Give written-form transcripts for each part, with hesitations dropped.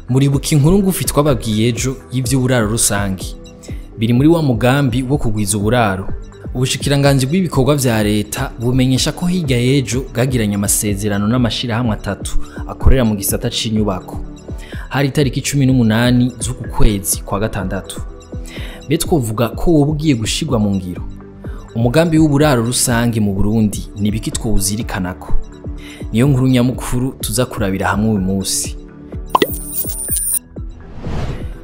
Muribuka inkuru ngufi twababwiye ejo y'ivy'uburaro rusangi biri muri wa mugambi wo kugwiza uburaro. Ubushikiranganji bw'ibikorwa vya leta bumenyesha ko hirya y'ejo bwagiranye amasezerano n'amashirahamwe atatu akorera mu gisata c'inyubako. Hari itariki 18 z'uku kwezi kwa gatandatu. Mbe twovuga ko woba ugiye gushirwa mu ngiro? Umugambi w'uburaro rusangi mu Burundi ni biki twowuzirikanako? Niyo nkuru nyamukuru tuza kurabira hamwe uyu musi.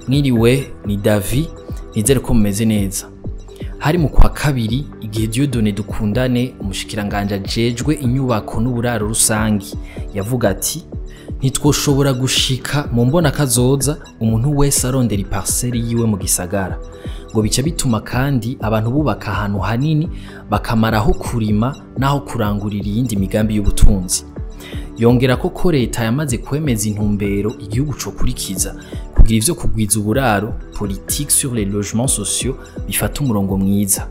Mwiriwe, ni Davi, nizere ko mumeze neza. Hari mu kwa kabiri igihe Dieudonné Dukundane, umushikiranganje ajejwe inyubako n'uburaro rusangi, yavuga ati: "Ntitwoshobora gushika mu mbona kazoza umuntu wese arondera iparcelle yiwe mu gisagara." Ngo bica bituma kandi abantu bubaka ahantu hanini bakamara aho kurima naho kurangurira iyindi migambi y'ubutunzi. Yongera ko leta yamaze kwemeza intumbero igihugu cokurikiza kugira ivyo kugwiza uburaro, politique sur les logements sociaux, bifata umurongo mwiza.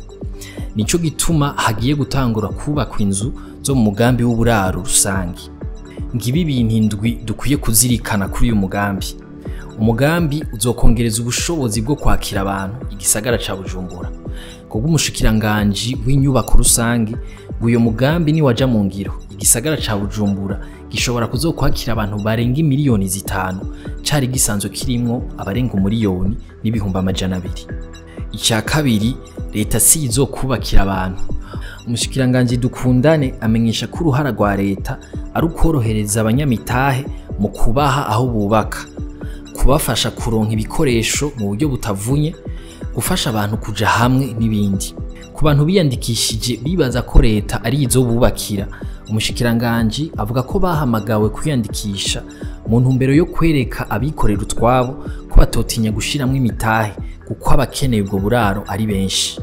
Nico gituma hagiye gutangura kubakwa inzu zo mu mugambi w'uburaro rusangi. Ngibi ibintu indwi dukwiye kuzirikana kuri uyu mugambi. Umugambi uzokongereza ubushobozi bwo kwakira abantu igisagara ca Bujumbura. Kubw'umushikiranganji w'inyubako rusangi, ngo uyo mugambi niwaja mu ngiro, igisagara ca Bujumbura gishobora kuzokwakira abantu barenga 5 miliyoni, cari gisanzwe kirimwo abarenga 1,2 miliyoni. Ica kabiri, leta si izokubakira abantu. Umushikiranganji Dukundane amenyesha ko uruhara rwa leta ari ukorohereza abanyamitahe mu kubaha aho bubaka, kubafasha kuronka ibikoresho mu buryo butavunye, gufasha abantu kuja hamwe n'ibindi. Ku bantu biyandikishije bibaza ko leta ari izo bubakira, umushikiranganji avuga ko bahamagawe kwiyandikisha mu ntumbero yo kwereka abikorera utwabo ko batotinya gushiramwo imitahe, kuko abakeneye ubwo buraro ari benshi.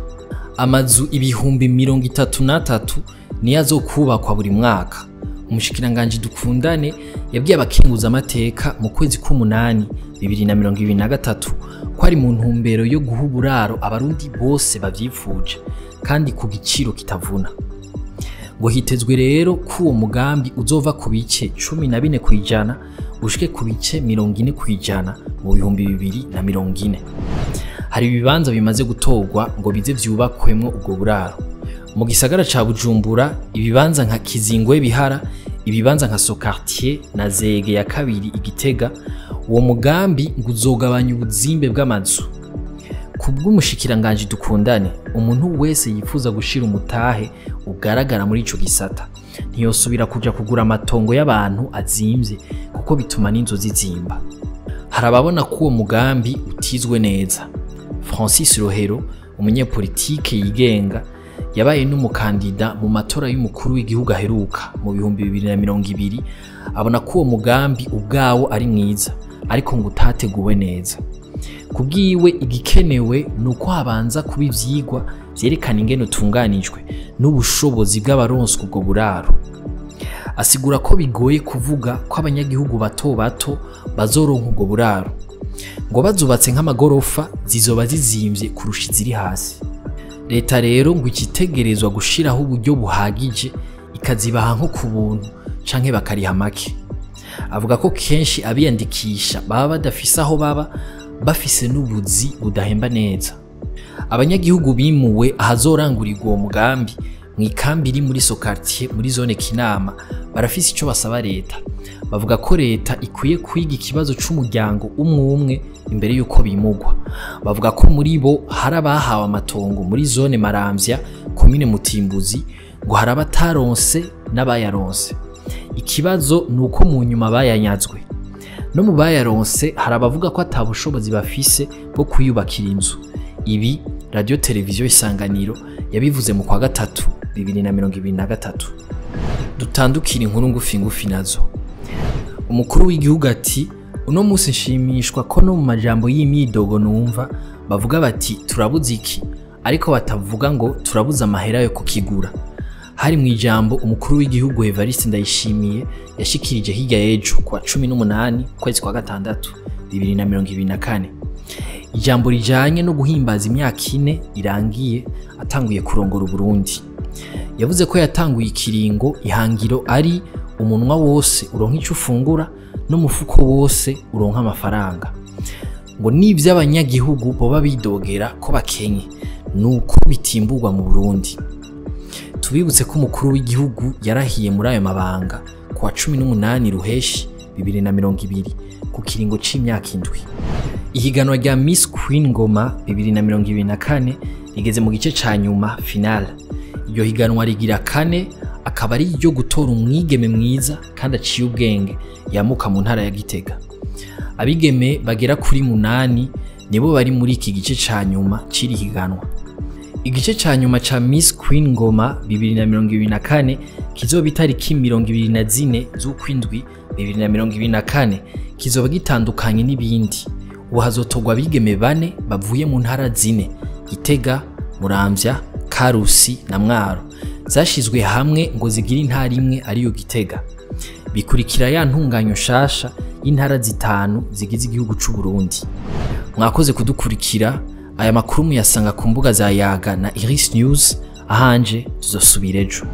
Amazu 33,000 niyo azokubakwa buri mwaka. Umushikiranganji Dukundane yabwiye abakenguzamateka mu kwezi k'umunani 2023 ko ari mu ntumbero yo guha uburaro Abarundi bose bavyifuje kandi ku giciro kitavuna. Ngo hitezwe rero ko uwo mugambi uzova ku bice 14% ushike ku bice 40% mu 2040. Hari ibibanza bimaze gutorwa ngo bize vyubakwemwo ubwo buraro. Mu gisagara ca Bujumbura, ibibanza nka Kizingwe Bihara, ibibanza nka Sokartier na Zege ya kabiri Igitega. Uwo mugambi ngo uzogabanya ubuzimbe bw'amazu. Kubw'umushikiranganji Dukundane, umuntu wese yifuza gushira umutahe ugaragara muri ico gisata ntiyosubira kuja kugura amatongo y'abantu azimvye, kuko bituma n'inzu zizimba. Hari ababona ko uwo mugambi utizwe neza. Francis Rohero, umunyepolitike yigenga yabaye n'umukandida mu matora y'umukuru w'igihugu aheruka mu 2020, abona ko uwo mugambi ubwawo ari mwiza, ariko ngo utateguwe neza. Kubwiwe, igikenewe ni uko habanza kuba ivyigwa vyerekana ingene utunganijwe n'ubushobozi bw'abaronswa ubwo buraro. Asigura ko bigoye kuvuga ko abanyagihugu bato bato bazoronka ubwo buraro. Ngo bazubatse nk'amagorofa zizoba zizimvye kurusha iziri hasi. Leta rero ngo ikitegerezwa gushiraho uburyo buhagije, ikazibaha nko ku buntu canke bakariha make. Avuga ko kenshi abiyandikisha baba badafise aho baba, bafise n'ubuzi budahemba neza. Abanyagihugu bimuwe ahazorangurirwa uwo mugambi, mw'ikambi iri muri Sokartier muri zone Kinama, barafise ico basaba leta. Bavuga ko leta ikwiye kwiga ikibazo c'umuryango umwe umwe imbere y'uko bimugwa. Bavuga ko muri bo hari abahawe amatongo muri zone Maramvya, komine Mutimbuzi, ngo hari abataronse n'abayaronse. Ikibazo ni uko mu nyuma bayanyazwe. No mu bayaronse hari abavuga ko ata bushobozi bafise bwo kwiyubakira inzu. Ibi Radio Televiziyo Isanganiro yabivuze mu kwa gatatu 2023. Dutandukira inkuru ngufi ngufi nazo. Umukuru w'igihugu ati: "Uno munsi nshimishwa ko no mu majambo y'imyidogo numva bavuga bati turabuze iki, ariko batavuga ngo turabuze amahera yo kukigura." Hari mu ijambo umukuru w'igihugu Evariste Ndayishimiye yashikirije hirya y'ejo kuwa 18 kwezi kwa gatandatu 2024. Ijambo rijanye no guhimbaza imyaka 4 irangiye atanguye kurongora Uburundi. Yavuze ko yatanguye ikiringo ihangiro ari umunwa wose uronka ico ufungura. N'umufuko wose uronka amafaranga. Ngo n'ivy'abanyagihugu boba bidogera ko bakenye, nuko bitimburwa mu Burundi. Tubibutse ko umukuru w'igihugu yarahiye muri ayo mabanga kuwa 18 Ruheshi 2020 ku kiringo c'imyaka 7. Ihiganwa rya Miss Queen Ngoma 2024 rigeze mu gice ca nyuma, finale. Iryo higanwa rigira kane, akaba ari iryo gutora umwigeme mwiza kandi aciye ubwenge yamuka mu ntara ya Gitega. Abigeme bagera kuri 8 nibo bari muri iki gice ca nyuma c'iri higanwa. Igice ca nyuma ca Miss Queen Ngoma 2024 kizoba itariki 24 z'ukwindwi 2024, kizoba gitandukanye n'ibindi. Ubu hazotorwa abigeme 4 bavuye mu ntara 4: Gitega, Muramvya, Karusi na Mwaro, zashizwe hamwe ngo zigire intara imwe ariyo Gitega. Bikurikira ya ntunganyo shasha y'intara 5 zigize igihugu c'u Burundi. Mwakoze kudukurikira. Aya makuru muyasanga ku mbuga za Yaga na Iris News. Ahanje tuzosubira ejo.